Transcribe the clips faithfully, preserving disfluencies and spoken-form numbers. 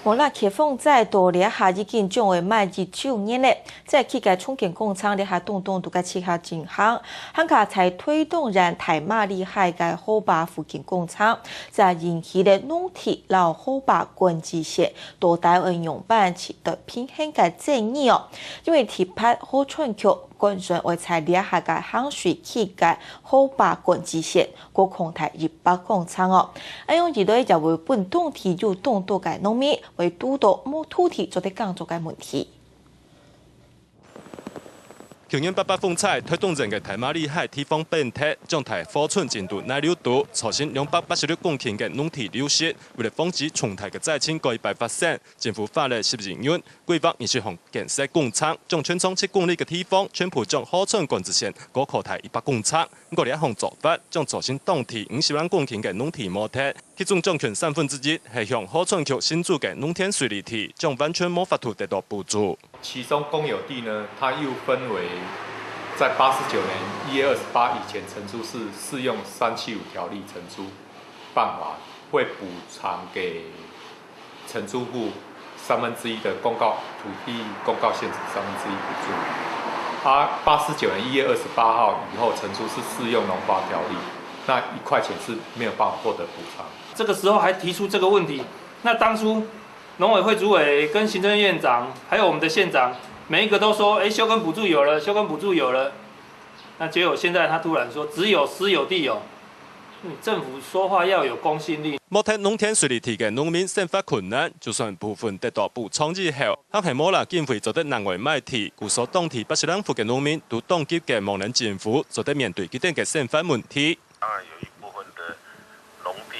無啦，颱風災到這下已經將會滿一週年了，在佢个重建工程這下當當都个持續進行，還加在推動人大馬里海个河壩復建工程，在引起了農地摎河壩管制線到底愛仰般取得平衡个爭議哦。因為第八河川局官船會在這下个洪水期間河壩管制線 過擴大一百公尺哦。恁樣一來也會分當地有當多个農民會堵到無土地做得耕作个問題。舊年八八風災，推動人个大馬里海地方變忒，將大河川進到泥流肚，造成兩百八十六公頃个農地流失。為了防止重大个災情過一擺發生，政府花了十億元，規劃二十項建設工程，將全長七公里个地方，全部將河川管制線過擴大一百公尺。 毋過這項做法將造成當地五十萬公頃个農地無忒，其中將近三分之一係向河川局承租个農田水利地，將完全無法度得到補助。其中公有地呢，它又分為在八十九年一月二十八以前承租是適用三七五條例承租辦法，會補償給 承租戶三分之一的公告土地公告現值三分之一補助。啊，八十九年一月二十八號以後承租是適用農法條例，那一塊錢是沒有辦法獲得補償。這個時候還提出這個問題，那當初農委會主委跟行政院長，還有我們的縣長，每一個都說，哎，休耕補助有了，休耕補助有了。那結果現在他突然說，只有私有地有，嗯，政府說話要有公信力。無忒農田水利地个農民生活困難，就算部分得到補償以後， 還係無啦經費做得另外買地，故所當地八十零戶个農民都當急个望等政府做得面對佢等个生活問題。當然有一部分的農地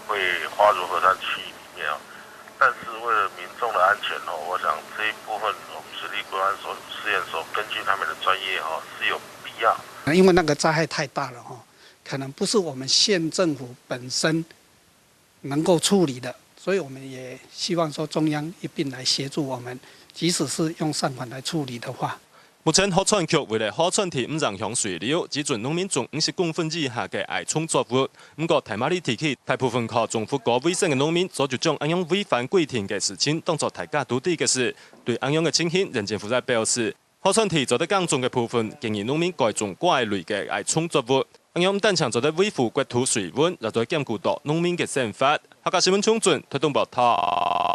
會劃入河川區域裡面哦，但是為了民眾的安全哦，我想這一部分我們水利規劃所、試驗所根據他們的專業哦，是有必要。因為那個災害太大了哦，可能不是我們縣政府本身 能夠處理的，所以我們也希望說中央一併來協助我們，即使是用善款來處理的話。目前河川局為了河川地毋影響水流，只准農民種五十公分以下个矮欉作物。毋過大馬里地區大部分靠種植高危險个農民，早就將恁樣違反規定个事情當作大家都知个事。對恁樣个情形，縣政府也表示， 河川地做得耕種个部分，建議農民改種該類个矮欉作物，恁樣毋單淨做得維護國土水文，也做得兼顧到農民个生活。客家新聞，張俊，臺東報導。